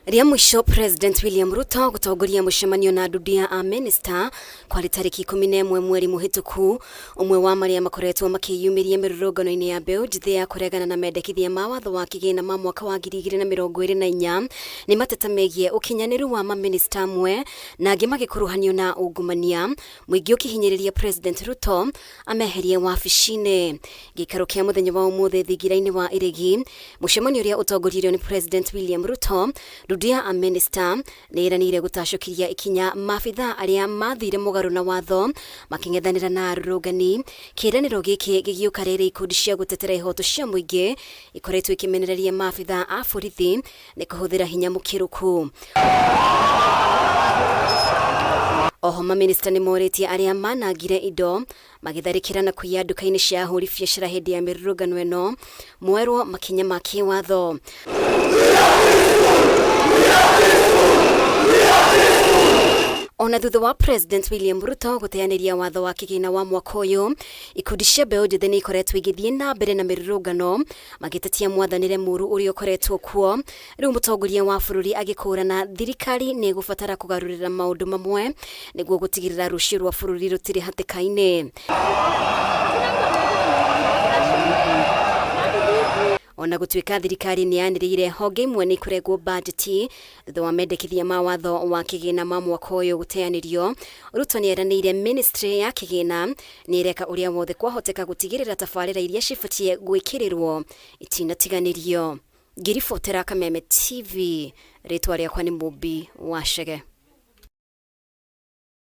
Rĩa mũico President William Ruto gũtongoria mũcemanio na ndundu ya amĩnĩsta kwarĩ tarĩki 11 mweri mũhĩtũku. Ũmwe wa marĩa makoretwo makĩyumĩria mĩrũrũngano-inĩ ya mbeũ njĩthĩ ya kũregana na mendekithia ma watho wa kĩgĩna ma mwaka wa 2024 nĩ mateta megiĩ ũkinyanĩru wa mamĩnĩsta amwe na angĩ magĩkuruhanio na ungumania, mũingĩ ũkĩhinyĩrĩria President Ruto ameherie wabici-inĩ. Gĩikaro kĩa mũthenya wa ũmũthĩ thingira-inĩ wa Iregi, mũcemanio ũrĩa ũtongoririo nĩ President William Ruto, ndundu ya amĩnĩsta nĩ ĩranĩire gũtacũkĩria ikinya maabithaa arĩa mathire mũgarũ na watho makĩng'ethanĩra na arũrũngani. Kĩĩranĩro gĩkĩ gĩgĩũka rĩrĩ ikundi cia gũtetera ihoto cia mũingĩ ikoretwo ikĩmenereria maabithaa a borithi nĩ kũhũthĩra hinya mũkĩrũku. Oho mamĩnĩsta nĩ morĩtie arĩa manangire indo magĩtharĩkĩra na kũiya nduka-inĩ cia ahũri biacara hĩndĩ ya mĩrũrũngano ĩno moerwo makinya ma kĩwatho. Ona thutha wa President William Ruto gũteanĩria watho wa kĩgĩna wa mwaka ũyũ, ikundi cia mbeũ njĩthĩ nĩ ikoretwo igĩthiĩ na mbere na mĩrũrũngano magĩtetia mwathanĩre mũru ũrĩa ũkoretwo kuo. Rĩu mũtongoria wa bũrũri agĩkũrana thirikari nĩ ĩgũbatara kũgarũrĩra maũndũ mamwe nĩguo gũtigĩrĩra rũciũ rwa bũrũri rũtirĩ hatĩka-inĩ. Ona gũtuĩka thirikari nĩ yanĩrĩire honge imwe nĩ ikũrengwo bajeti thutha wa mendekithia ma watho wa kĩgĩna ma mwaka ũyũ gũteanĩrio, Ruto nĩ eranĩire ministry ya kĩgĩna nĩ ĩreka ũrĩa wothe kwahoteka gũtigĩrĩra tabarĩra iria cibatiĩ gwĩkĩrĩrwo itinatiganĩrio. Ngĩribotera Kameme TV, rĩtwa rĩakwa nĩ Mũmbi wa Chege.